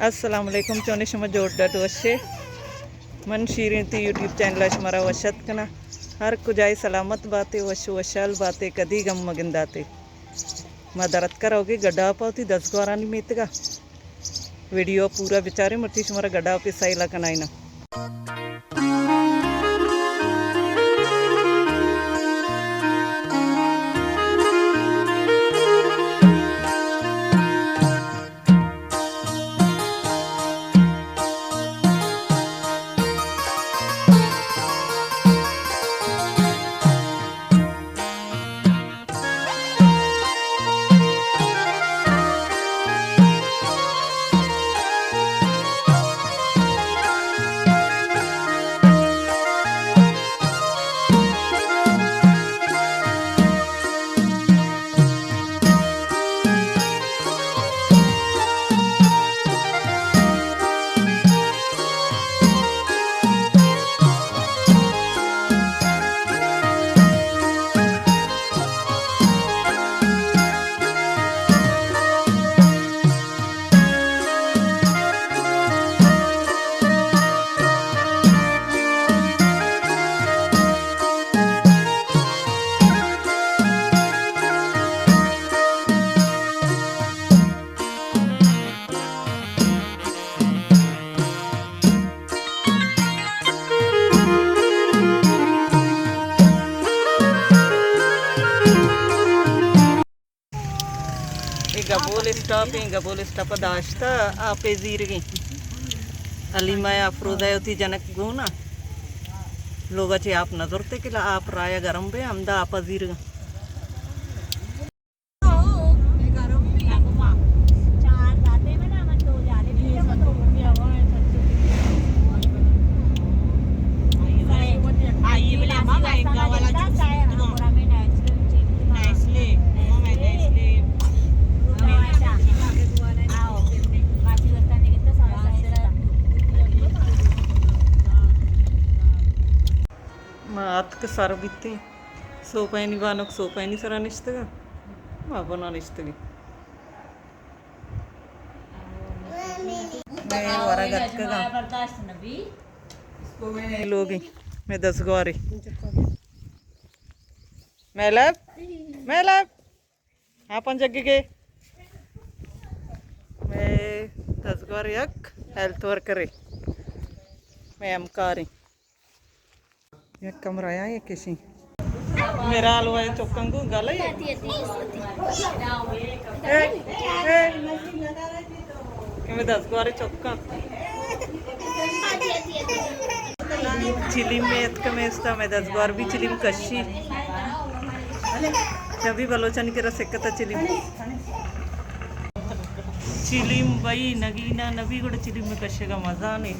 السلام علیکم، چونے شما؟ جوڑ ڈڈ وشے؟ من شیرین تی یوٹیوب چینل ءَ شمارا وش اتک کناں۔ ہر کجائے سلامت باتے، وش وشحال باتے، کدی غم مگنداتے۔ ما در اتکا روگے گڈاپ ءَ وتی دزگوارانی میتگا۔ ویڈیو پورا بچارے، مرچی شمارا گڈاپے سیلا کنائیناں۔ اے گبول اسٹاپ ایں، گبول اسٹاپ ءَ داشتہ، آپ ءَ زیرگیں۔ حلیمہ ءُ افروزہ ءَ وتی جنک گون اَنت۔ لوگ ءَ چہ آپ نہ زرتے کہ آپ راہ ءَ گرم بے، ہمدا آپ ءَ زیرگاں۔ ما اتک سر بیتیں۔ سوپینی بانک سوپینی سرا نشتگ اَنت۔ ما بنا نشتگیں۔ مئے ورگ اتکگ اَنت۔ لوگی مئے دزگواری۔ مئے لب، مئے لب۔ ہاں، پنجگی گے۔ مئے دزگوار یک ہیلتھ ورکرے، مئے ہمکاریں۔ یک کمرہ یا یک کشیں۔ میرا حلوہ چکاں گوں گل اے۔ اے، اے۔ کہ مئے دزگوار چکاں۔ چلیم میں اتکم استا، مئے دزگوار بھی چلیم کشی۔ چبی بلوچانی کرا سکتا چلیم۔ چلیم بھائی نگینا نبی گڑا چلیم میں کشے گا مزہ نے۔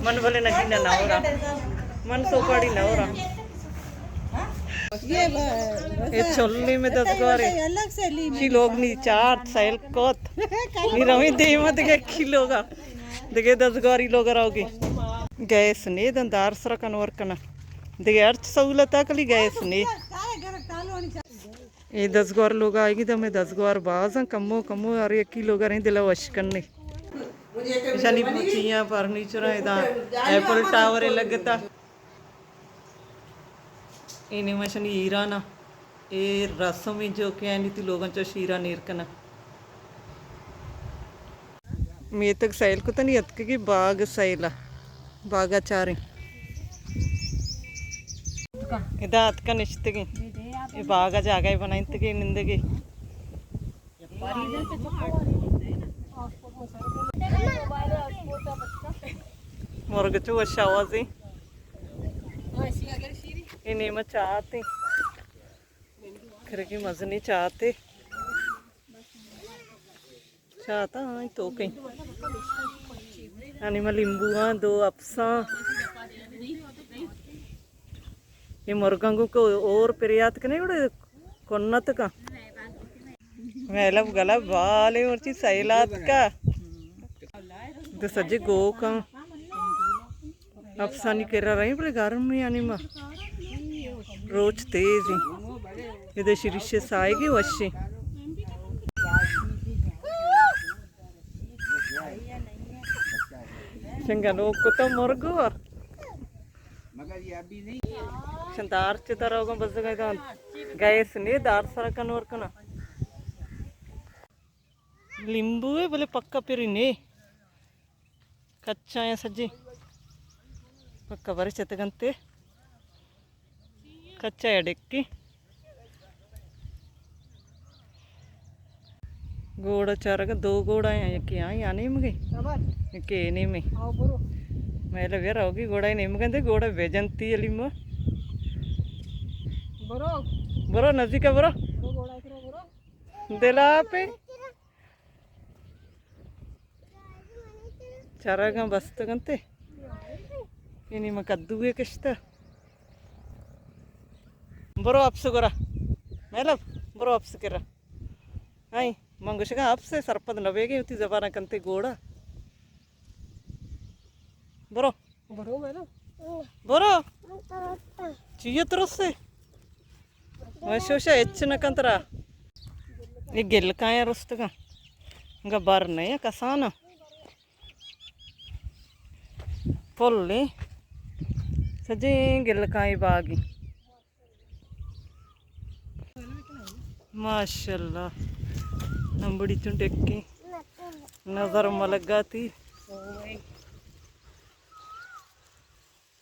من بلے نگینا نہ ہو رہا۔ من سوپاڑی نہ ہو رہا۔ اے چلیم میں دزگوارے۔ چی لوگ نی چارت سیل کوت۔ نی رویں دیمت گئے کی لوگا۔ دگہ دزگواری لوگ ءَ روگی۔ گیس نے دن دار سرا کنور کنا۔ دگہ ہرچ سہولت ءَ کلی گیس نے۔ اے دزگوار لوگ ءَ آئیگی، دمے دزگوار بازاں، کمو کمو ہر یکی لوگ ءَ رہیں دل ءَ وش کنے۔ ایشانی چیاں فرنیچر ادا ایپل ٹاور لگتا۔ اے نیمشانی ایران ءَ۔ اے رسم جو کہ آنی تی لوگاں چو شیران ایر کناں۔ میتگ سیل کتنی اتکگی باغ سیلا۔ باغا چاریں۔ ادا اتکا نشتگیں۔ اے باغا جاگہ بنائینتگی نندگی۔ مرگ چو وش آوازیں۔ اے نیمہ چاتے۔ کرگی مزنی چاتے۔ چاتا آئی تو کئی۔ انی ما لیمبو آں، دو اپساں۔ اے مرگاں گوں کہ اور پریات کنے گڑے کنت کا۔ میلب گلب بالے مرچی سیلات کا۔ دو سجے گوکاں۔ اپسانی کرا رہی بلے گرم میں آنی ما۔ روچ تیز ہیں۔ ادے شریش سائے گی وشی۔ شنگا نوک کتا مرگ ور۔ شن دار چہ دروگاں بزگا دان۔ گیس نے دار سرا کنور کنا۔ لیمبو ہے بلے پکا پری نے۔ کچا ہیں سجی۔ پکا برے چتگنتے۔ کچا یا ڈکی۔ گوڑا چارگا دو گوڑا ہیں، یکی آئی آ نیمگی۔ یکی اے نیمی۔ میلا بیا روگی گوڑا نیمگا دے، گوڑا بیجنتی علی ما۔ برو۔ برو نزدیکا برو۔ برو گوڑا کرا برو۔ دلا پہ۔ چراگاں بستگ انت۔ اینی من کدوے کشتہ۔ برو اپس گورا۔ مہلب، برو اپس کرا۔ آئی، من گوشگاں اپس سرپد نہ بیگی، وتی زبان کنتے گوڑا۔ برو۔ برو مہلب۔ برو۔ چیئے ترسے؟ وشوشا ہچ نہ کنت را۔ اے گلکاں رستگاں۔ انگا بر نہ کسانا۔ پل ایں۔ سجیں گلکاں باگی۔ ماشاءاللہ۔ امبڑی چون ڈکی۔ نظر ملگاتی۔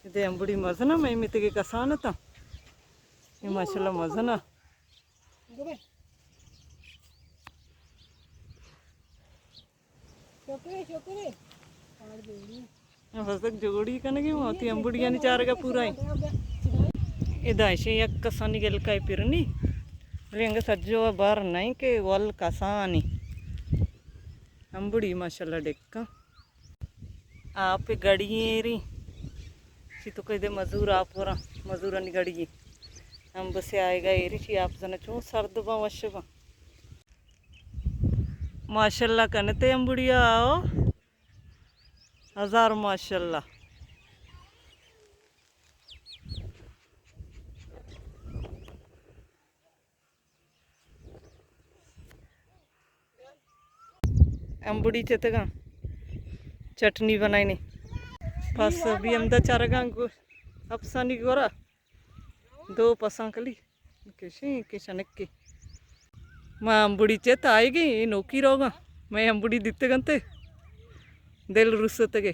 ادے امبڑی مزنا، میں میتگے کسان تا۔ یہ ماشاءاللہ مزنا۔ بزگ جوڑی کنگی، وتی امبڑیانی چارگا پورا ایں۔ ادا ایشی یک کسانی گلکائی پرنی۔ رنگ سجو بار نہیں کہ ول کسانی۔ امبڑی ماشاءاللہ ڈکا۔ آپ گڑی ایری۔ چی تو کدے مزور آپ ورا، مزورانی گڑی۔ ہم بس آئے گا ایری چی آپ زنا چون سرد با وش با۔ ماشاءاللہ کنتے امبڑیا آؤ۔ ہزار ماشاءاللہ۔ امبڑی چتگاں چٹنی بنائینی۔ پس بھی ہمدا چارگاں گو-، اپسانی گورا۔ دو پساں کلی۔ کشیں، کشنکی۔ ما امبڑی چت آئیگی، اے نوکی روگاں۔ میں امبڑی دیتگنتے۔ دل رستگے۔